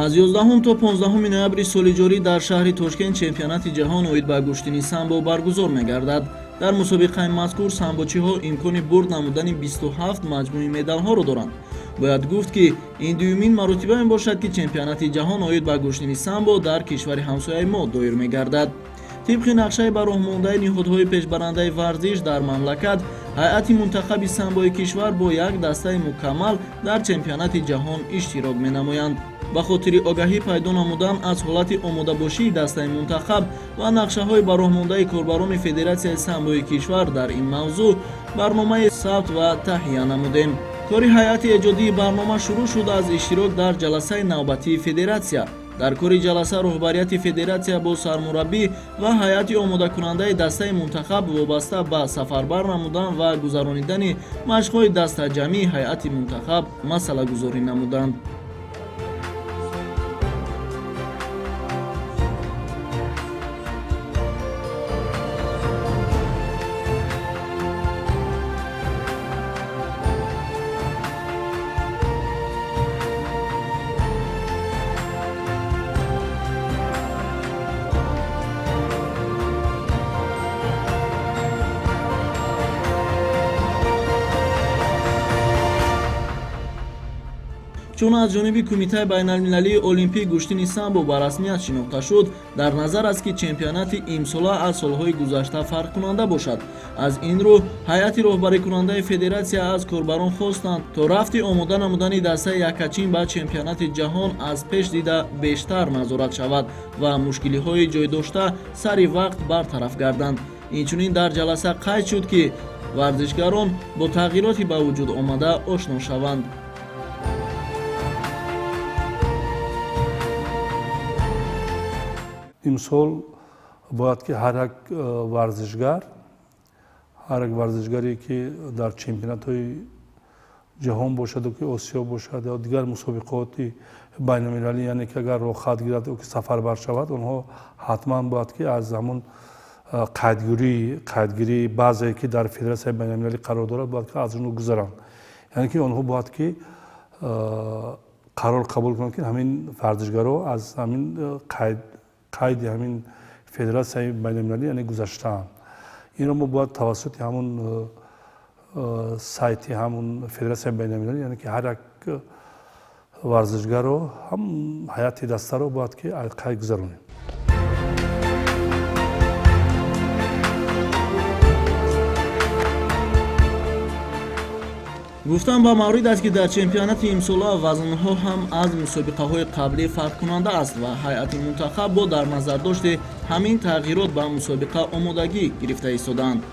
Аз 11 то 15 ноябри соли ҷорӣ дар шаҳри Тошкент чемпионати ҷаҳон оид ба гӯштини самбо баргузор мегардад. Дар мусобиқаи мазкур самбочиҳо имкони бурд намудани 27 маҷмӯи медалҳоро доранд. Бояд гуфт, ки ин дуюмин маротиба мебошад, ки чемпионати ҷаҳон оид ба гӯштини самбо дар кишвари ҳамсояи мо доир мегардад. Тибқи нақшаи ба роҳ мондаи ниҳодҳои пешбарандаи варзиш дар мамлакат, ҳайати мунтахаби самбои кишвар бо як дастаи мукаммал дар чемпионати ҷаҳон иштирок менамоянд. Ба хотири огаҳӣ пайдо намудан аз ҳолати омодабошии дастаи мунтахаб ва нақшаҳои ба роҳ мондаи корбарони Федератсияи самбои кишвар дар ин мавзӯъ барномаи сабт ва таҳия намудем. Кори ҳайати эҷодии барнома шурӯъ шуд аз иштирок дар ҷаласаи навбатии федератсия. Дар кори ҷаласа роҳбарияти федератсия бо сармураббӣ ва ҳайати омодакунандаи дастаи мунтахаб вобаста ба сафарбар намудан ва гузаронидани машқҳои дастаҷамъии ҳайати мунтахаб масъалагузорӣ намуданд. Чун аз ҷониби Кумитаи байналмилалии олимпӣ гӯштини самбо ба расмият шинохта шуд, дар назар аст, ки чемпионати имсола аз солҳои гузашта фарқкунанда бошад. Аз ин рӯ ҳайати роҳбарикунандаи федератсия аз корбарон хостанд, то рафти омода намудани дастаи яккачин ба чемпионати ҷаҳон аз пеш дида бештар назорат шавад ва мушкилиҳои ҷойдошта сари вақт бартараф гарданд. Инчунин дар ҷаласа қайд шуд, ки варзишгарон бо тағйироти ба вуҷуд омада ошно шаванд. Имсол бояд ки ҳар як варзишгар, ҳар як варзишгаре, ки дар чемпионатҳои ҷаҳон бошаду ки Осиё бошад ё дигар мусобиқоти байналмилалӣ, яъне ки агар роҳхат гирад ё ки сафарбар шавад, онҳо ҳатман бояд ки аз ҳамун қайдгирии баъзе, ки дар федератсияи байналмилалӣ қарор дорад, бояд ки аз он гузаранд. Яъне ки онҳо бояд ки қарор қабул кунанд, ки ҳамин варзишгаро аз ҳамин қайди ҳамин федератсияи байналмилалӣ, яъне, гузаштаанд. Инро мо бояд тавассути ҳамун сайти ҳамун федератсияи байналмилалӣ, яъне ки ҳар як варзишгарро, ҳам ҳайати дастаро бояд ки қайд гузаронем. Гуфтан ба маврид аст, ки дар чемпионати имсола вазнҳо ҳам аз мусобиқаҳои қаблӣ фарқкунанда аст ва ҳайати мунтахаб бо дар назардошти ҳамин тағйирот ба мусобиқа омодагӣ гирифта истодаанд.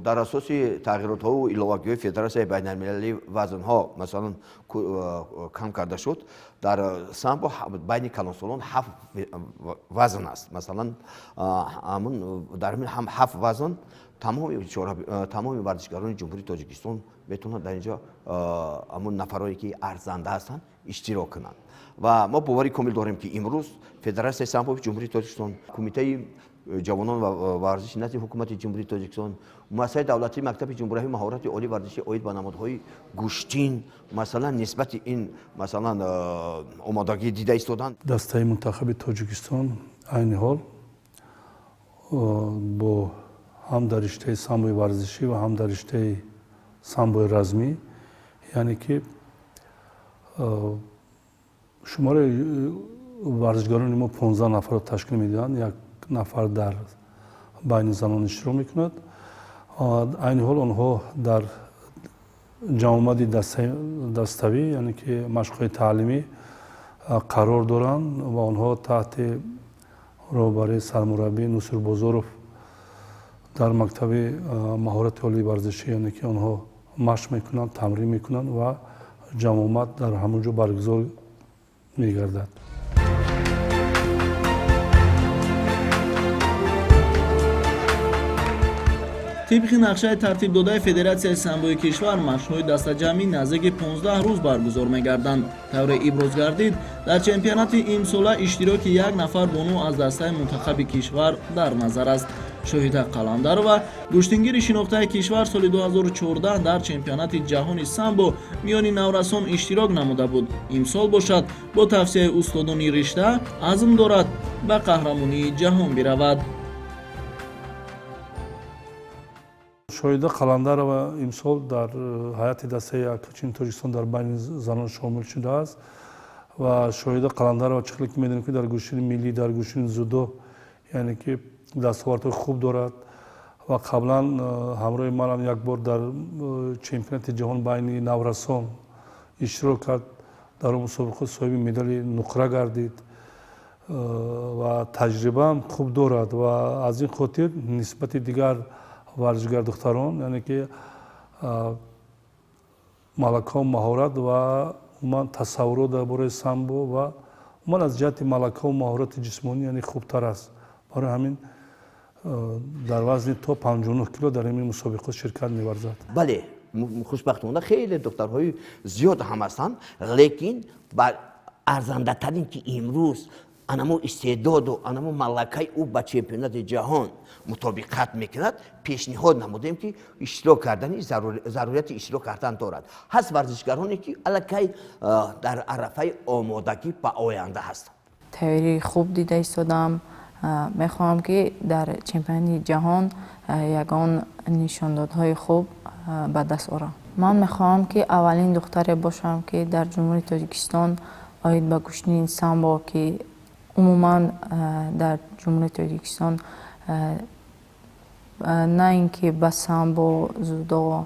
Дар асоси тағйиротҳову иловагиҳои Федератсияи байналмилалӣ вазнҳо, масалан, кам карда шуд. Дар самбо байни калонсолон ҳафт вазн аст. Масалан, дар ҳамин ҳафт вазн тамоми варзишгарони Ҷумҳурии Тоҷикистон метавонанд дар инҷо, ҳамун нафарое ки арзанда ҳастанд, иштирок кунанд. Ва мо бовари комил дорем, ки имрӯз Федератсияи самбои Ҷумҳурии Тоҷикистон, Кумитаи ҷавонон ва варзиши назди Ҳукумати Ҷумҳурии Тоҷикистон, Муассисаи давлатии Мактаби ҷумҳуриявии маҳорати олии варзишӣ оид ба намудҳои гӯштин, масалан, нисбати ин, масалан, омодагӣ дида истоданд. Дастаи мунтахаби Тоҷикистон айни ҳол бо ҳам дар риштаи самбои варзишӣ ва ҳам дар риштаи самбои размӣ, яъне ки шумораи варзишгарони мо 15 нафарро ташкил медиҳанд, як нафар дар байни занон иштирок мекунад. Айни ҳол онҳо дар ҷамъомади даставӣ, яъне ки машқҳои таълимӣ қарор доранд ва онҳо таҳти роҳбарии сармураббӣ Нусир Бозоров дар мактаби маҳорати олии варзишӣ, яъне ки онҳо Машқ мекунанд, тамрин мекунанд ва ҷамъомад дар ҳамон ҷо баргузор мегардад. Тибқи нақшаи тартибдодаи Федератсияи самбои кишвар, машқҳои дастаҷамъӣ наздики 15 рӯз баргузор мегарданд. Тавре иброз гардид, дар чемпионати имсола иштироки як нафар бону аз дастаи мунтахаби кишвар дар назар аст. Шоҳида Қаландарова, гӯштингири шинохтаи кишвар, соли 2014 дар чемпионати ҷаҳони самбо миёни наврасон иштирок намуда буд. Имсол бошад, бо тавсияи устодони ришта азм дорад ба қаҳрамонии ҷаҳон биравад. Шоҳида Қаландарова имсол дар ҳайати дастаи яккачини Тоҷикистон дар байни занон шомил шудааст. Ва Шоҳида Қаландарова, чӣ хеле ки медонем, ки дар гӯштини миллӣ, дар гӯштини дзюдо, яъне ки дастовардҳои хуб дорад ва қаблан ҳамроҳи манам як бор дар чемпионати ҷаҳон байни наврасон иштирок кард. Дар он мусобиқа соҳиби медали нуқра гардид ва таҷрибаам хуб дорад ва аз ин хотир нисбати дигар варзишгар духтарон, яъне ки малакао, маҳорат ва умуман тасаввурот дар бораи самбо ва умуман аз ҷиҳати малакао, маҳорати ҷисмонӣ, яъне хубтар аст. Барои ҳамин дар вазни то 59 кило дар ин мусобиқот ширкат меварзад. Бале, хушбахтона хеле духтарҳои зиёд ҳам ҳастанд, лекин ба арзандатарин, ки имрӯз анамо истеъдоду анамо малакаи ӯ ба чемпионати ҷаҳон мутобиқат мекунад, пешниҳод намудем, ки иштирок кардани зарурияти иштирок кардан дорад. Ҳаст варзишгароне, ки аллакай дар арафаи омодагӣ ба оянда ҳастанд. Тайёрии хуб дида истодам. Мехоҳам, ки дар чемпионати ҷаҳон ягон нишондодҳои хуб ба даст орам. Ман мехоҳам, ки аввалин духтаре бошам, ки дар Ҷумҳурии Тоҷикистон оид ба гӯштини самбо, ки умуман дар Ҷумҳурии Тоҷикистон на ин ки ба самбо, дзюдо,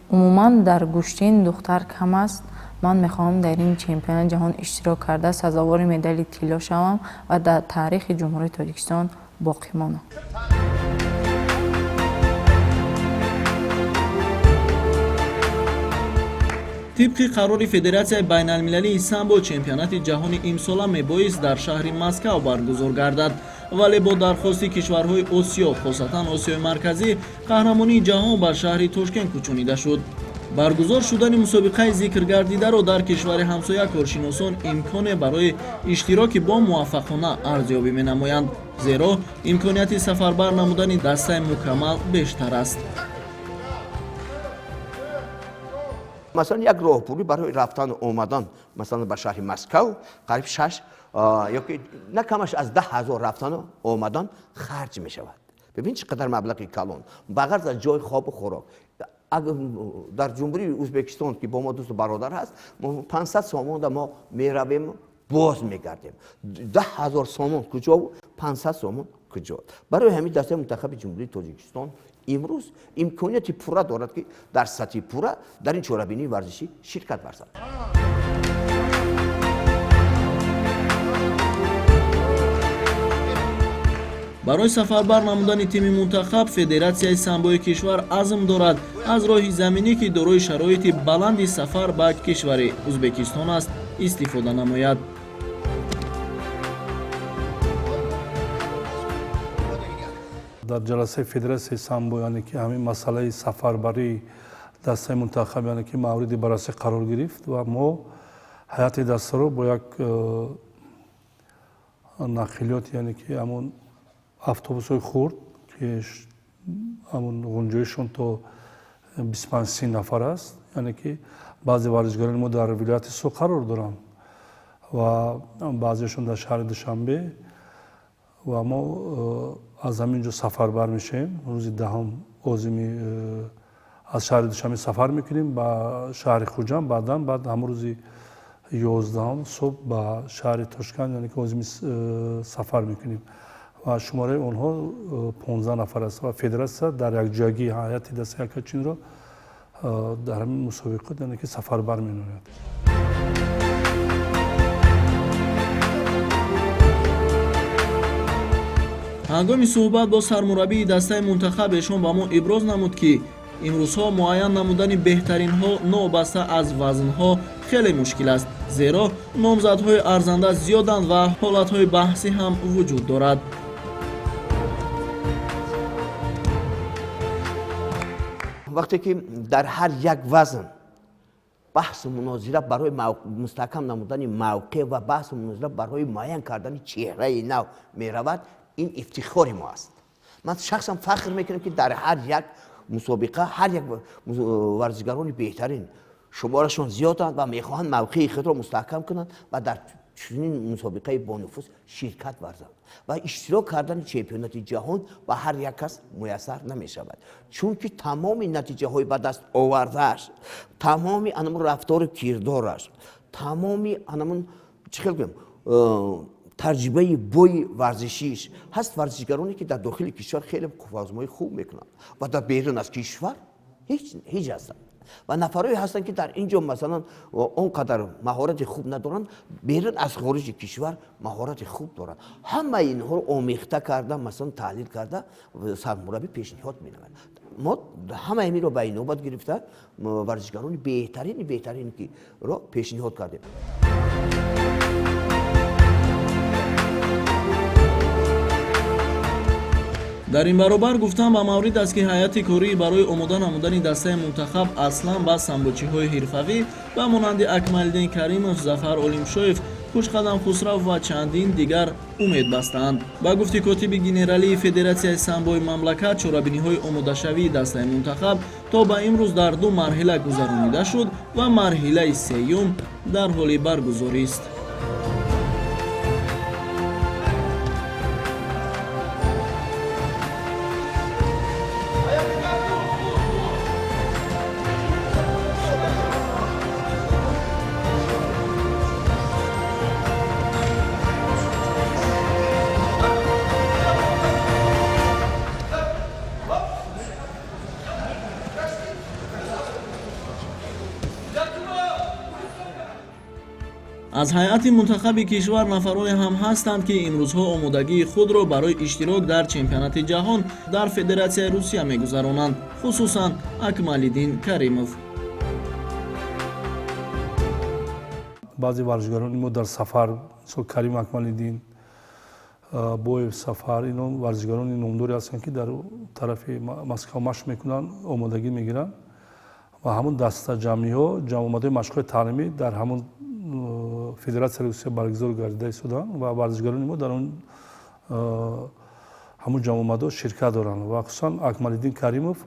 умуман дар гӯштин духтар кам аст. Ман мехоҳам дар ин чемпионати ҷаҳон иштирок карда, сазовори медали тилло шавам ва дар таърихи Ҷумҳурии Тоҷикистон боқӣ монам. Тибқи қарори Федератсияи байналмилалии самбо, чемпионати ҷаҳони имсола мебоист дар шаҳри Москав баргузор гардад, вале бо дархости кишварҳои Осиё, хосатан Осиёи Марказӣ, қаҳрамонии ҷаҳон ба шаҳри Тошкент кӯчонида шуд. Баргузор шудани мусобиқаи зикргардидаро дар кишвари ҳамсоя коршиносон имконе барои иштироки бо муваффақона арзёбӣ менамоянд, зеро имконияти сафарбар намудани дастаи мукаммал бештар аст. Масалан, як роҳпулӣ барои рафтану омадан, масалан, ба шаҳри Москав қариб шаш ёки на камаш аз 10 000 рафтану омадан харҷ мешавад. Бибин, чӣ қадар маблағи калон, ба ғарз аз ҷои хобу хӯрок. Дар Ҷумҳурии Ӯзбекистон, ки бо мо дӯсту бародар ҳаст, 500 сомонда мо меравем, боз мегардем. 10 000 сомон куҷо, 500 сомон куҷо? Барои ҳамин дастаи мунтахаби Ҷумҳурии Тоҷикистон имрӯз имконияти пурра дорад, ки дар сатҳи пурра дар ин чорабинии варзишӣ ширкат варзад. Барои сафарбар намудани тими мунтахаб Федератсияи самбои кишвар азм дорад аз роҳи заминӣ, ки дорои шароити баланди сафар ба кишвари Ӯзбекистон аст, истифода намояд. Дар ҷаласаи Федератсияи самбо, яъне ки ҳамин масъалаи сафарбарии дастаи мунтахаб, яъне ки мавриди баррасӣ қарор гирифт ва мо ҳайати дастаро бо як нақлиёт, яъне ки ҳамон автобусҳои хурд, ки ҳамон ғунҷоишшон то 25-30 нафар аст, яъне ки баъзе варзишгарони мо дар вилояти Суғд қарор доранд ва баъзеашон дар шаҳри Душанбе, ва мо аз ҳамин ҷо сафарбар мешавем. Рӯзи 10-ум озими аз шаҳри Душанбе сафар мекунем ба шаҳри Хуҷанд, баъдан баъд ҳамон рӯзи 11-ум субҳ ба шаҳри Тошканд, яъне ки озими сафар мекунем ва шумораи онҳо 15 нафар аст ва федератсия дар якҷоягӣ ҳайати дастаи яккачинро дар ҳамин мусобиқот, яъне ки сафарбар менамояд. Ҳангоми суҳбат бо сармураббии дастаи мунтахаб эшон ба мо иброз намуд, ки Имрӯзҳо муайян намудани беҳтаринҳо новобаста аз вазнҳо хеле мушкил аст, зеро номзадҳои арзанда зиёданд ва ҳолатҳои баҳсӣ ҳам вуҷуд дорад. Вақте ки дар ҳар як вазн баҳсу мунозира барои мустаҳкам намудани мавқеъ ва баҳсу мунозира барои муайян кардани чеҳраи нав меравад, ин ифтихори мо аст. Ман шахсан фахр мекунам, ки дар ҳар як мусобиқа ҳар як варзишгарони беҳтарин шуморашон зиёданд ва мехоҳанд мавқеи худро мустаҳкам кунанд ва дар чунин мусобиқаи бонуфуз ширкат варзанд. Ва иштирок кардани чемпионати ҷаҳон ба ҳар як кас муяссар намешавад, чунки тамоми натиҷаҳои ба даст овардааш, тамоми анамун рафтору кирдораш, тамоми анамун чӣ хел гӯям, таҷрибаи бои варзишиш ҳаст. Варзишгароне ки дар дохили кишвар хеле қувваозмоӣ хуб мекунанд ва дар берун аз кишвар ҳеҷ ҳастанд, ва нафарое ҳастанд, ки дар ин ҷо масалан он қадар маҳорати хуб надоранд, берун аз хориҷи кишвар маҳорати хуб доранд. Ҳамаи инҳоро омехта карда, масалан таҳлил карда, сармураббӣ пешниҳод менамояд. Мо ҳамаи инро ба инобат гирифта варзишгарони беҳтарини беҳтаринро пешниҳод кардем. Дар ин баробар гуфтан ба маврид аст, ки ҳайати корӣ барои омода намудани дастаи мунтахаб аслан ба самбочиҳои ҳирфавӣ ба монанди Акмалиддин Каримов, Зафар Олимшоев, Хушқадам Хусрав ва чандин дигар умед бастаанд. Ба гуфти котиби генералии Федератсияи самбои мамлакат, чорабиниҳои омодашавии дастаи мунтахаб то ба имрӯз дар ду марҳила гузаронида шуд ва марҳилаи сеюм дар ҳоли баргузорист. Аз ҳайати мунтахаби кишвар нафароне ҳам ҳастанд, ки имрӯзҳо омодагии худро барои иштирок дар чемпионати ҷаҳон дар Федератсияи Русия мегузаронанд, хусусан Акмалиддин Каримов. Баъзе варзишгарони мо дар сафар, мисол Карим Акмалиддин, Боев Сафар, ино варзишгарони номдоре ҳастанд, ки дар тарафи Москва машқ мекунанд, омодагӣ мегиранд ва ҳамун дастаҷамъиҳо, ҷамъомадҳои машқҳои таълимӣ дар ҳамун Федератсияи Русия баргузор гардида истоданд ва варзишгарони мо дар он ҳамун ҷамъомадҳо ширкат доранд. Ва хусусан Акмалиддин Каримов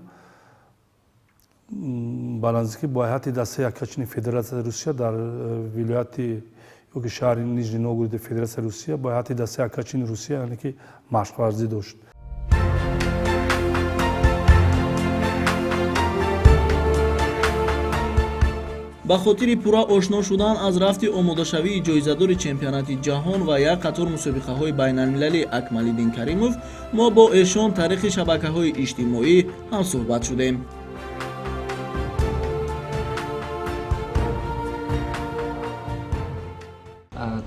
ба наздикӣ бо ҳайати дастаи яккачини Федератсияи Русия дар вилояти ёки шаҳри Нижний Новгороди Федератсияи Русия бо ҳайати дастаи яккачини Русия, яъне ки машқварзӣ дошт. Ба хотири пурра ошно шудан аз рафти омодашавии ҷоизадори чемпионати ҷаҳон ва як қатор мусобиқаҳои байналмилалӣ Акмалиддин Каримов мо бо эшон тариқи шабакаҳои иҷтимоӣ ҳамсӯҳбат шудем.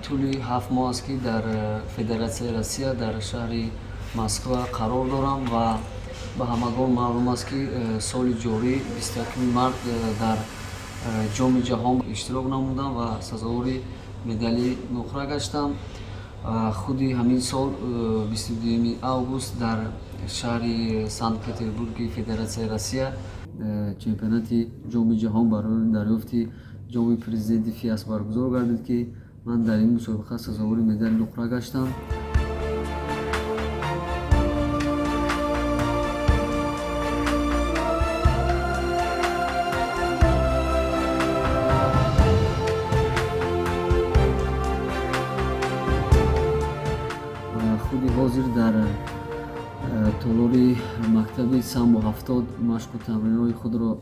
Тӯли 7 моҳ аст, ки дар Федератсияи Россия дар шаҳри Москва қарор дорам ва ба ҳамагон маълум аст, ки соли ҷорӣ 21 март дар Ҷоми ҷаҳон иштирок намудам ва сазовори медали нуқра гаштам. Худи ҳамин сол 22 август дар шаҳри Санкт Петербурги Федератсияи Россия чемпионати Ҷоми ҷаҳон барои дарёфти ҷоми президенти ФИАС баргузор гардид, ки ман дар ин мусобиқа сазовори медали нуқра гаштам. Худи ҳозир дар толори мактаби самбо 70 машқу тамринҳои худро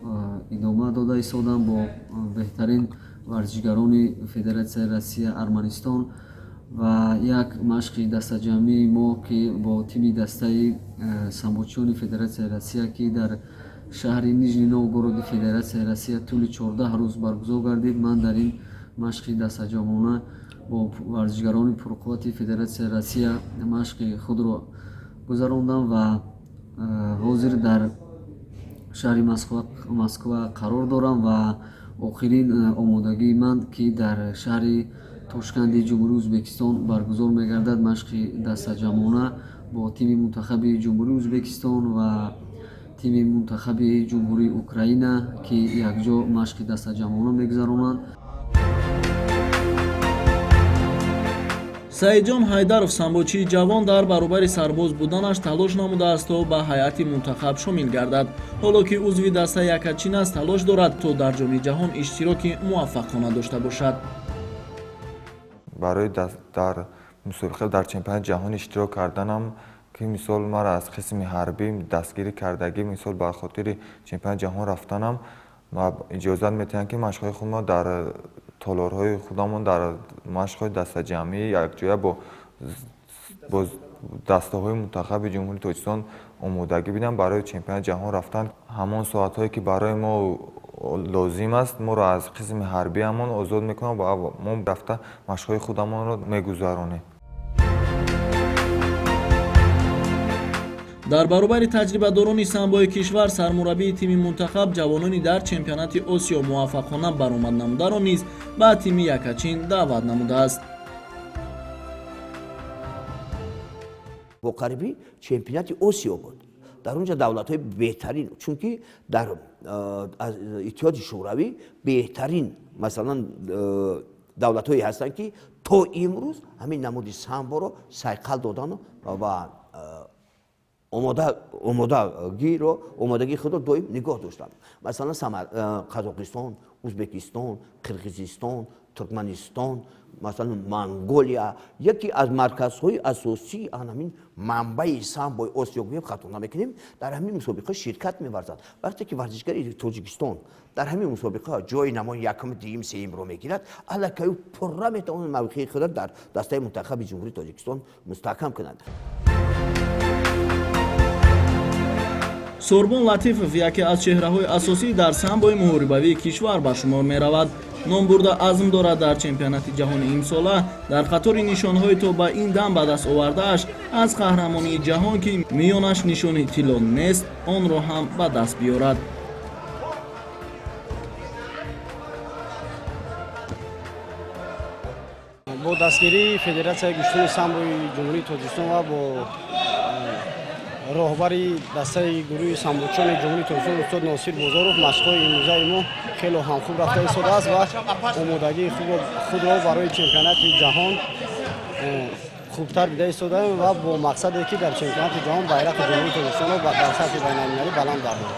идома дода истодам бо беҳтарин варзишгарони Федератсияи Россия, Арманистон ва як машқи дастаҷамъии мо, ки бо тими дастаи самбочиёни Федератсияи Россия, ки дар шаҳри Нижний Новгороди Федератсияи Россия тӯли 14 рӯз баргузор гардид. Ман дар ин машқи дастаҷамъона бо варзишгарони пурқуввати Федератсияи Россия машқи худро гузарондам ва ҳозир дар Шаҳри Москва қарор дорам ва охирин омодагии ман, ки дар шаҳри Тошканди Ҷумҳурии Ӯзбекистон баргузор мегардад, машқи дастаҷамъона бо тими мунтахаби Ҷумҳурии Ӯзбекистон ва тими мунтахаби Ҷумҳурии Украина, ки якҷо машқи дастаҷамъона мегузаронанд. Саидҷон Ҳайдаров, самбочии ҷавон, дар баробари сарбоз буданаш талош намудааст, то ба ҳайати мунтахаб шомил гардад. Ҳоло ки узви дастаи Якачин аст, талош дорад, то дар Ҷоми ҷаҳон иштироки муваффақона дошта бошад. Барои дар мусобиқа дар чемпионати ҷаҳон иштирок карданам, ки мисол маро аз қисми ҳарбӣ дастгирӣ кардагӣ, мисол ба хотири чемпионати ҷаҳон рафтанам иҷозат метиҳанд, ки машқҳои худро дар толорҳои худамон дар машқҳои дастаҷамъӣ якҷоя бо дастаҳои мунтахаби Ҷумҳурии Тоҷикистон омодагӣ бидам барои чемпионати ҷаҳон рафтан. Ҳамон соатҳое, ки барои мо лозим аст, моро аз қисми ҳарбиамон озод мекунанд ва мо рафта машқҳои худамонро мегузаронем. Дар баробари таҷрибадорони самбои кишвар, сармураббии тими мунтахаб ҷавонони дар чемпионати Осиё муваффақона баромад намударо низ ба тими Якачин даъват намудааст. Бо қариби чемпионати Осиё буд. Дар он ҷо давлатҳои беҳтарин, чунки дар Иттиҳоди Шӯравӣ беҳтарин, масалан, давлатҳое ҳастанд, ки то имрӯз ҳамин намуди самборо сайқал додану ва омодагии худро доим нигоҳ доштанд. Масалан, Қазоқистон, Ӯзбекистон, Қирғизистон, Туркманистон, масалан, Монголия яке аз марказҳои асосии ҳамин манбаи самбои Осиё гӯем, хато намекунем, дар ҳамин мусобиқа ширкат меварзад. Вақте ки варзишгари Тоҷикистон дар ҳамин мусобиқа ҷои намои якум, дуюм, сеюмро мегирад, аллакай ӯ пурра метавонад мавқеи худро дар дастаи мунтахаби Ҷумҳурии Тоҷикистон мустаҳкам кунад. Сорбон Латифов яке аз чеҳраҳои асосӣ дар самбои муҳорибавии кишвар ба шумор меравад. Номбурда азм дорад, дар чемпионати ҷаҳони имсола дар қатори нишонҳои то ба ин дам ба даст овардааш аз қаҳрамонии ҷаҳон, ки миёнаш нишони тилло нест, онро ҳам ба даст биёрад. Бо дастгирии Федератсияи гӯштини самбои Ҷумҳурии Тоҷикистон ва бо роҳбари дастаи гурӯҳи самбочиёни Ҷумҳурии Тоҷикистон устод Носир Бозоров машқҳои имрӯзаи мо хело ҳам хуб рафта истодааст ва омодагии худро барои чемпионати ҷаҳон хубтар дида истодаем ва бо мақсаде, ки дар чемпионати ҷаҳон байрақи Ҷумҳурии Тоҷикистонро дар сатҳи байналмилалӣ баланд бардорем.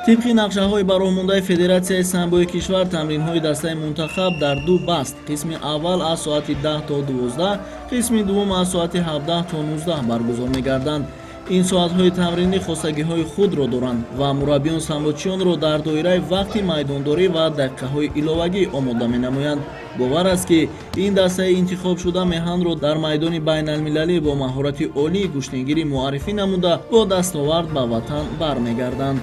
Тибқи нақшаҳои бароҳмондаи Федератсияи самбои кишвар, тамринҳои дастаи мунтахаб дар ду баст: қисми аввал аз соати 10 то 12, қисми дуввум аз соати 17 то 19 баргузор мегарданд. Ин соатҳои тамринӣ хосагиҳои худро доранд ва мураббиён самбочиёнро дар доираи вақти майдондорӣ ва дақиқаҳои иловагӣ омода менамоянд. Бовар аст, ки ин дастаи интихобшуда меҳанро дар майдони байналмилалӣ бо маҳорати олии гӯштингирӣ муаррифӣ намуда, бо дастовард ба ватан бармегарданд.